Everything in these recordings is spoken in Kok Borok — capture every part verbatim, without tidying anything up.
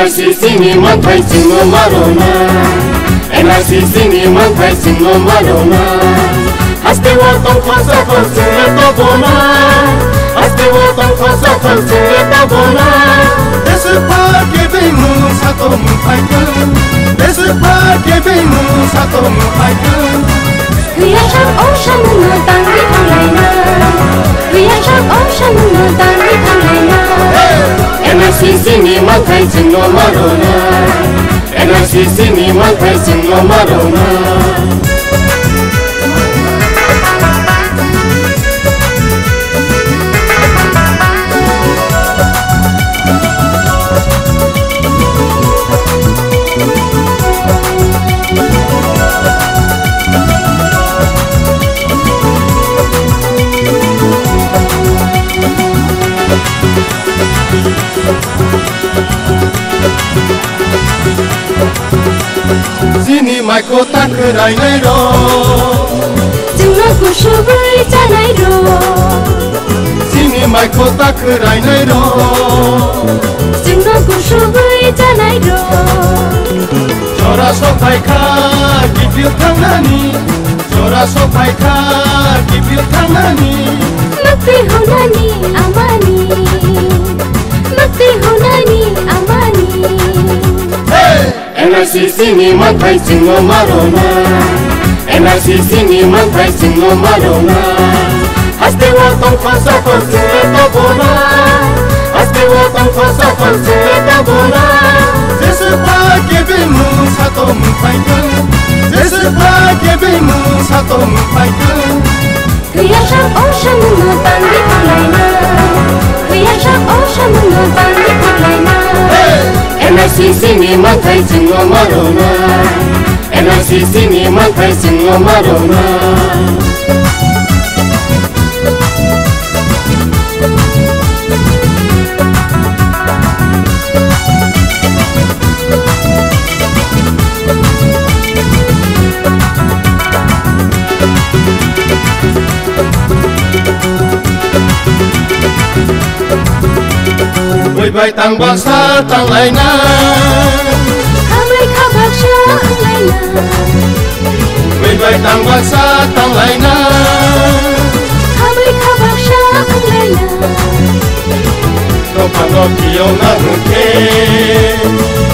N R C C ni manthai chwngno ma rwna, N R C C ni manthai chwngno ma rwna. Haste o tongkha sakhang chwngno tabona, haste o tongkha sakhang chwngno tabona. Deswkha kebengno satok mwthai khe, deswkha kebengno satok mwthai khe. Khuyasak o samungno tangwi thanglaina, khuyasak o samungno tangwi thanglaina. N R C C ni manthai chwngno ma rwna, N R C C ni manthai chwngno ma rwna. Chini maikho ta khwrainai rok. Chwngno kusubwi chanai rok. Chini maikho ta khwrainai rok. Chwngno kusubwi chanai rok. Jora sophai kha kiphil thangnani. Jora sophai kha kiphil thangnani. Mwktwi hwnani amani. Mwktwi hwnani amani. Hey! N R C C ni manthai chwngno ma rwna, N R C C ni manthai chwngno ma rwna. Haste o tongkha satok chwngno tabona, haste o tongkha satok chwngno tabona. Jeswkha kebengno satok mwthai khe, jeswkha kebengno satok mwthai khe. Khuyasak o samungno tangwi thanglaina, khuyasak o samungno tangwi thanglaina. N R C C ni manthai chwngno ma rwna, N R C C ni manthai chwngno ma rwna. Bui bai tang baksa tang laina. Khabai kha baksa ang laina. Bui bai tang baksa tang laina. Khabai kha baksa ang laina. Dophano phiyokna hwnkhe.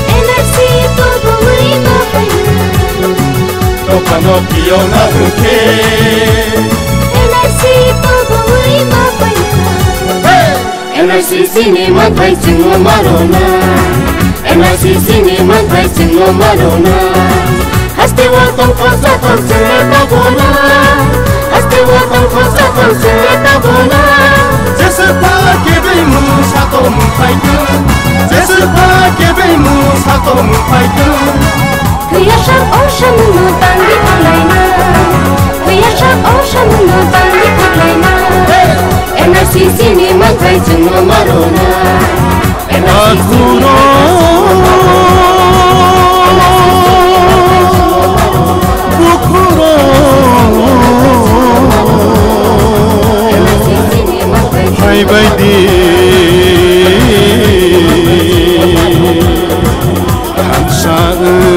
N R C tubui ma phaina. Dophano phiyokna hwnkhe. N R C tubui ma phaina. Hey! N R C C ni manthai chwngno ma rwna. N R C C ni manthai chwngno ma rwna. Haste o tongkha satok chwngno tabona. Haste o tongkha satok chwngno tabona. Jeswkha kebengno satok mwthai khe. Jeswkha kebengno satok mwthai khe. Khuyasak o samungno tangwi thanglaina. Khuyasak o samungno tangwi thanglaina. N R C C ni manthai chwngno ma rwna. N R C C ni manthai chwngno ma rwna. N R C C ni manthai chwngno ma rwna. Bukhuro. N R C C ni manthai chwngno ma rwna. Hai bai di. Hamsa wngnani.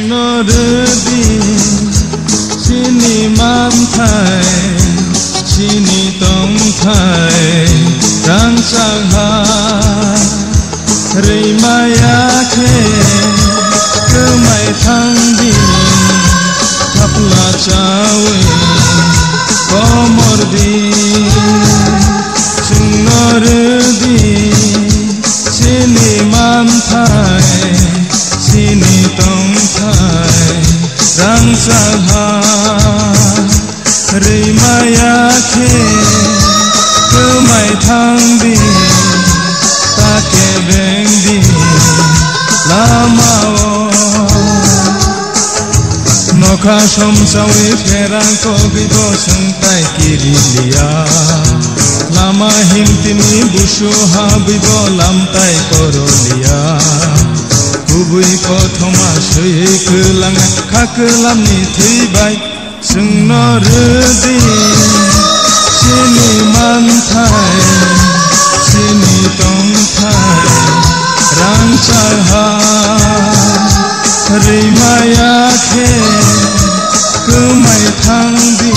Nordi sini manthai. Rangchak ha rwimaya khe kwmai thang di, ta kebeng di lama-o. Nokha somsawi pherang kogwi bo swngtai kiri liya. Lama himtini busu habwi bo lamtai koro liya. Kubui kothoma swi kwlang kha kwlamni thwi bai. Chwngno rwdi chini manthai, chini tongthai, rangchak ha rwimaya khe kwmai thang di,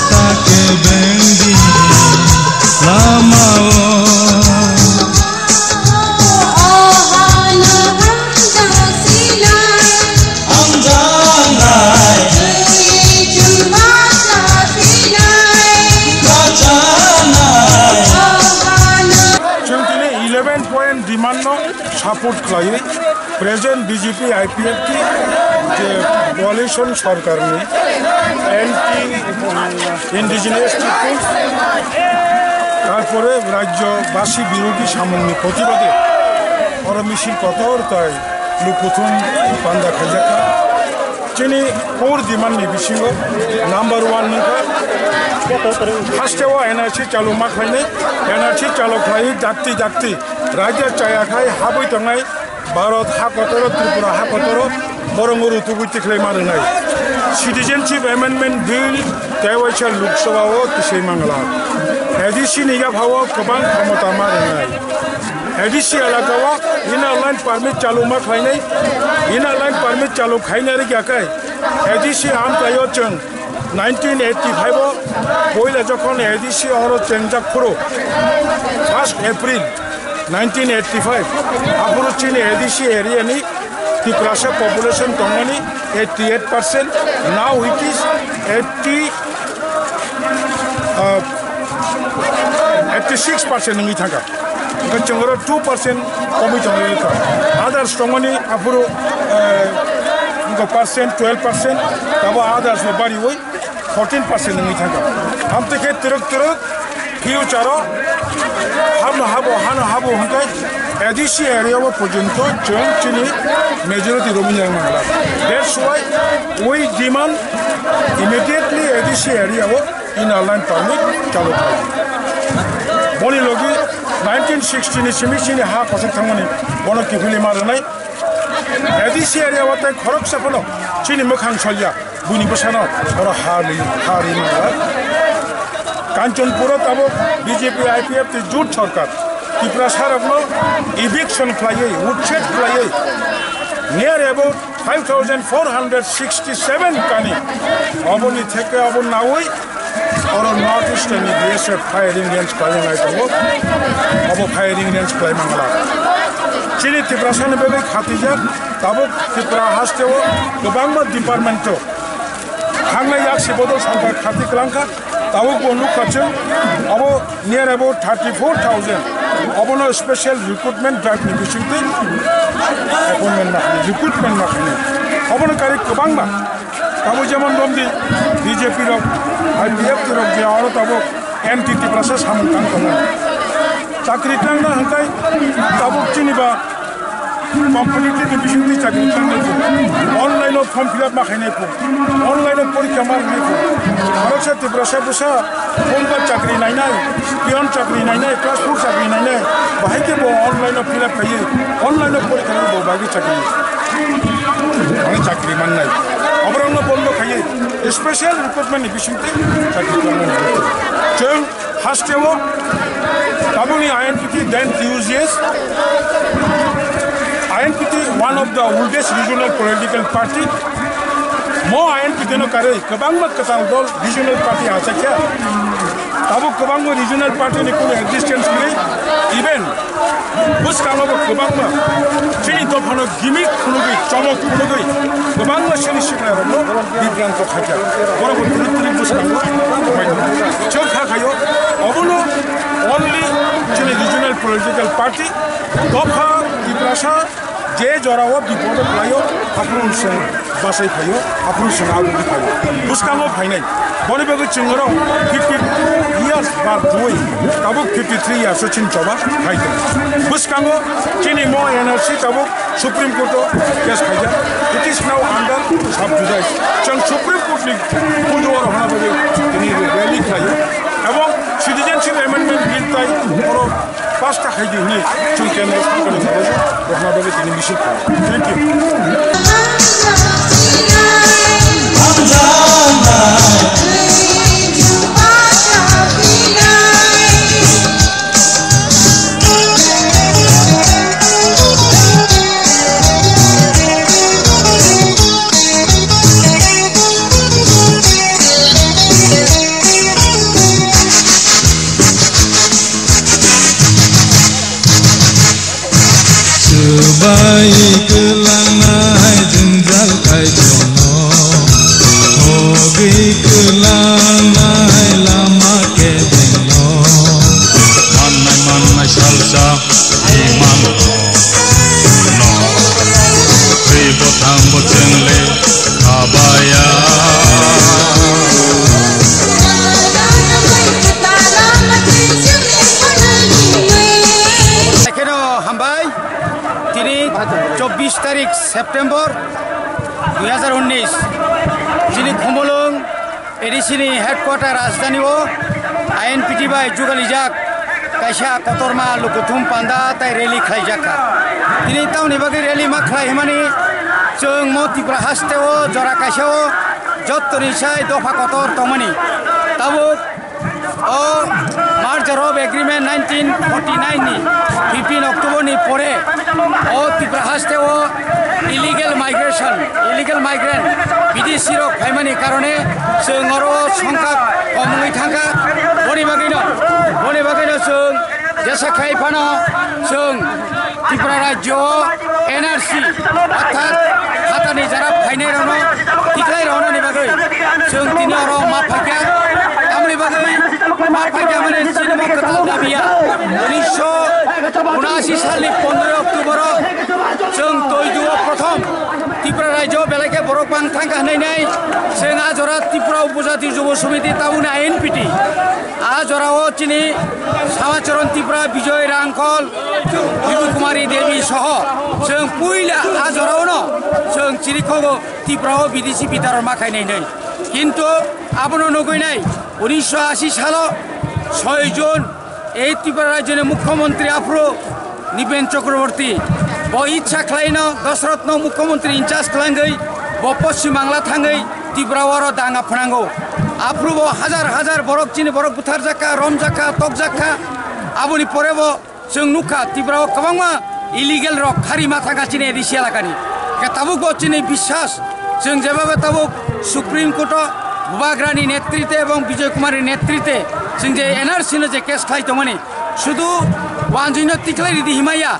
ta kebeng di lama-o. Chwng tini eleven point demand no support khlaiwi present B J P I P F T je coalition sorkarni anti indigenous people, tarpore rajyo basi birodhi samungni protibade oro misil kotor tai lukuthum panda khaijakha. Chini core demand ni bisingo number one nungkha hasteo N R C chaluma khlainai, N R C chalu khlaiwi dakti dakti raida chaya khai habwi tongnai Bharat ha kotoro, Tripura ha kotoro, borok no rutugwi tikhlai ma rwnai. Citizenship Amendment Bill tei waisa Lok Sabha o tisai mangla. A D C ni yapha o kwbang khomota ma rwnai. A D C elaka o Inner Line Permit chalu ma khlainai. Inner Line Permit chalu khaina rwgya khe A D C amtwi o chwng nineteen eighty-five o poila jokhon A D C oro chengjak phuru first April nineteen eighty-five, aphuru chini A D C area ni Tiprasa population tongmani eighty-eight percent, now it is eighty, uh, eighty-six percent wngwi thangkha. Hwnkhe chwng oro two percent komwi tongwi kha. Others tongmani aphuru, eh, wngkha percent, twelve percent, tabo others bo bariwi fourteen percent wngwi thangkha. Amtwi khe twrwk twrwk future o hapno habo, hano habo hwnkhe A D C area o porjonto chwng chini majority Rohingya wng mangla. That's why we demand immediately A D C area o Inner Line Permit chalu khlai. Boni logi nineteen sixty ni simi chini ha kochok thangmani bono kiphilwi ma rwnai. A D C area o tei khoroksa phano chini mwkhang solya, buini bwsano oro ha li, ha ri mangla. Kanchanpur o tabuk B J P I P F T jut sorkar Tiprasa rokno eviction khlaiwi, utched khlaiwi, near about five thousand four hundred sixty-seven kani oboni theke obo nawi oro North Eastern ni B S F firing range khlai nai tongo. Obo firing range khlai mangla. Chini Tiprasa ni bagwi khatijak tabuk Tripura haste o kwbangma department o thangnai yak se bodol santa khati kwlangkha. Tabuk bo nukha chwng obo near about thirty-four thousand. Obono special recruitment drive ni bisingtwi appointment ma khainai, recruitment ma khainai. Obono kari kwbangma. Tabuk jemon romdi B J P rok, I P F T rok je oro tabuk anti Tiprasa samung tang tongo. Chakri tangna hwnkhe tabuk chini ba competitive ni bisingtwi chakri tangnai bo. Online o form fill up ma khainai bo. Online o porikha ma rwnai bo. Khoroksa Tiprasa bwsa phone ba chakri nainai, peon chakri nainai, class four chakri nainai. Bahai khe bo online o fill up khaiwi, online o porikha bo bagwi chakri. Mane chakri mannai. Oborokno bondo khaiwi special recruitment ni bisingtwi chakri tangnai. Chwng Hasteo, tabukni I N P T then T U G S. I N P T one of the oldest regional political party. Mo I N P T no karwi kwbangma kwtal dol regional party achakya. Tabuk kwbangma regional party ni kunu existence kwrwi. Even bwskango bo kwbangma chini dophano gimik phunugwi, chomok phunugwi kwbangma chini sikla rokno bibranto khaikha. Borok bo twrwk twrwk bwskango chwng kha khaio. Obono only chini regional political party, dopha, Tiprasa, Je jorao bipodo khlaio, aphuru chwng bachai phaio, aphuru chwng aboni phaio. Bwskango phainai. Boni bagwi chwng oro fifty years bar duwi, tabuk fifty three years o chini choba khai tongo. Bwskango chini mo N R C tabuk Supreme Court o case khaijak. It is now under sub judice. Chwng Supreme Court ni pujo oro hana bagwi tini rally khlaio. Ebong Citizenship Amendment Bill tai oro pass ta khai di hwnwi chwng kendro sorkarni bagwi rohorna bagwi tini misil khlai. Thank you. Swbai kwlangnai jwngjal kaitorno, hogwi kwlangnai lama kebengno, mannai mannai salsa imanno, no, twi bwthangbo chwngle kabaya. Ekheno hambai. Tini chobbish tarik September dui hazar unnish, chini Khumulwng A D C ni headquarter rajdhani o I N P T bai jugalijak kaisa kotorma lukuthum panda tai rally khlaijak kha. Tini tamoni bagwi rally ma khlai hwnmani chwng mo Tripura haste o jora kaisa o jottoni sai dopha kotor tongmani. Tabuk O Merger of Agreement nineteen forty nine ni fifteen October ni pore o Tripura haste o illegal migration, illegal migrant, bidesi rok phaimani karone chwng oro songkha kom wngwi thangkha. Boni bagwino, boni bagwino chwng jesa khai phano chwng Tripura rajyo o N R C orthat hatani jara phainai rokno tiklai rwnani bagwi chwng tini oro ma phaikha. Tamoni bagwi ma phaikha mane chini bo kwtal dabiya. Unisho unashi salni pondroi October o chwng Toidu o prothom Tripura rajyo belai khe borok bang thangkha hwnwi nai chwng a jora Tripura Upojati Jubo Samiti tabukni I N P T. A jora o chini Samacharan Tripura, Bijoy Rangkhol, Bidu Kumari Devi soho chwng puila a jorao no chwng chirikhogo Tripura o bidesi bitaron ma khainai hinwi. Kintu abono nugwi nai unisho ashi salo soi June ei Tripura rajyoni mukhyamantri aphuru Nipen Chakraborty bo ichha khlaino Dosrotno mukhyamantri in charge khlangwi bo Poschim Bangla thangwi Tripura oro danga phnango. Aphuru bo hajar hajar borok chini borok butharjakha, romjakha, tokjakha. Aboni pore bo chwng nukha Tripura o kwbangma illegal rok khari ma thangkha chini A D C elakani. Khe tabuk bo chini biswas chwng jebaba tabuk Supreme Court o Bubagrani netrite ebong Bijoy Kumarni netrite chwng je N R C no je case khlai tongmani sudu wanjwino tiklai ridi himaya.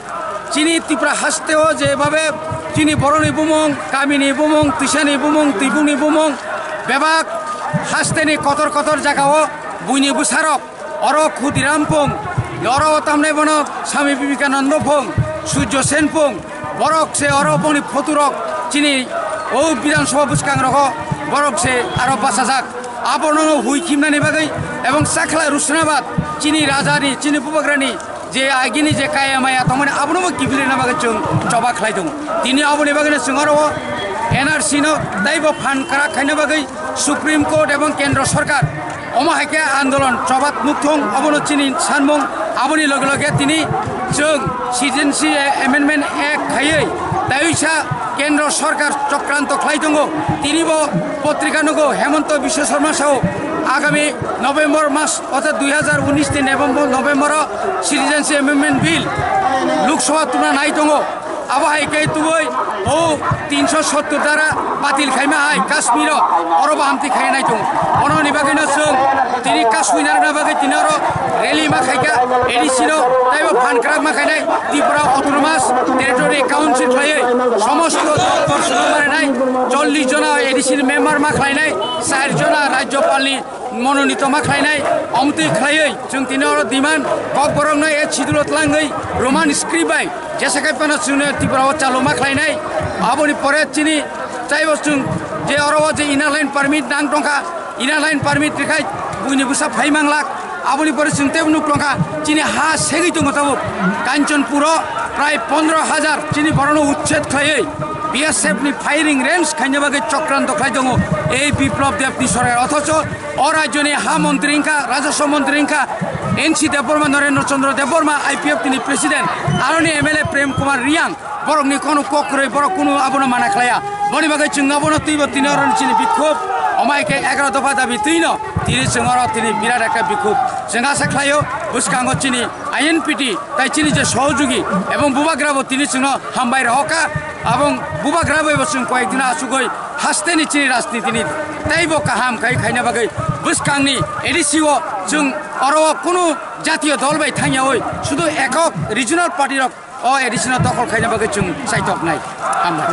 Chini Tripura haste o jebhabe chini boroni bumung, kamini bumung, twisani bumung, twibungni bumung, bebak hasteni kotor kotor jaga o buini bwsarok, oro Khudiram Phung, oro tamnai bono Swami Vivekananda Phung, Surjo Sen Phung, borok se oro boni photo rok chini o Bidhan Sabha bwskang rogo borok se aro bachajak. Abono hui khimnani bagwi ebong Chakhla Rusnabad chini rajani, chini bubagrani je agini je kaya maya tongmani abono bo kiphilna bagwi chwng choba khlai tongo. Tini aboni bagwino chwng oro o N R C no taibo phan kwrak khaina bagwi Supreme Court ebong Kendra Sorkar omo hai khe andolon choba nukthung, abono chini sanmung. Aboni loge loge tini chwng Citizenship Amendment Act khaiwi taiwisa Kendra Sorkar chokranto khlai tongo. Tini bo potrika nugo Hemanta Biswa Sarma sao agami November mas Orthat dui hazar unis ni November, November o Citizenship Amendment Bill Lok Sabha tubuna nai tongo. Abo hai khe tubui o tinsho sottor dara batil khaima hai Kashmir o oro bo hamti khai nai tongo. Ono ni bagwi no chwng tini Kashmir narwkna bagwi tini oro rally ma khaikha, A D C no taibo phan kwrak ma khainai, Tripura Autonomous Territory Council khlaiwi somosto doptor sudu ma rinai, chollish jona A D C ni member ma khlainai, char jona Rajyapal ni Mononito ma khlainai, omtwi khlaiwi chwng tini oro demand, Kokborokno e schedule o tlangwi Roman script bai jesa khai phano chwngno Tripura o chalo ma khlainai. Aboni pore chini taibo chwng je oro o je inner line permit nang tongkha, inner line permit rikha buini bwsa phai manglak. Aboni pore chwng teibo nuk tongkha chini ha segwi tongo tabuk Kanchanpur o prai pondro hajar chini borokno uchched khlaiwi B S F ni firing range khaina bagwi chokranto khlai tongo ei Biplab Deb ni sorkar. Othocho o rajyoni ha montri wngkha, rajaswa montri wngkha N C Debbarma, Narendra Chandra Debbarma, I P F T ni president, aroni M L A Prem Kumar Reang, borokni kono kok kwrwi, borok kunu abono mana khlaiya. Boni bagwi chwng abono twibo tini oro chini bikhub, omai khe egaroh dopha dabi twino tini chwng oro tini birat ekta bikhub. Chwng asa khlaio bwskango chini I N P T tai chini je sohojugi ebong bubagrabo tini chwngno hambai rohorkha. Abong bubagrabo ebo chwng koyekdino achugwi hasteni chini rajnitini teibo kaham khai khaina bagwi bwskangni A D C o chwng oro o kunu jatiyo dol bai thangyawi sudu ekok regional party rok o A D C no dokhol khaina bagwi chwng chaitoknai. Hambai.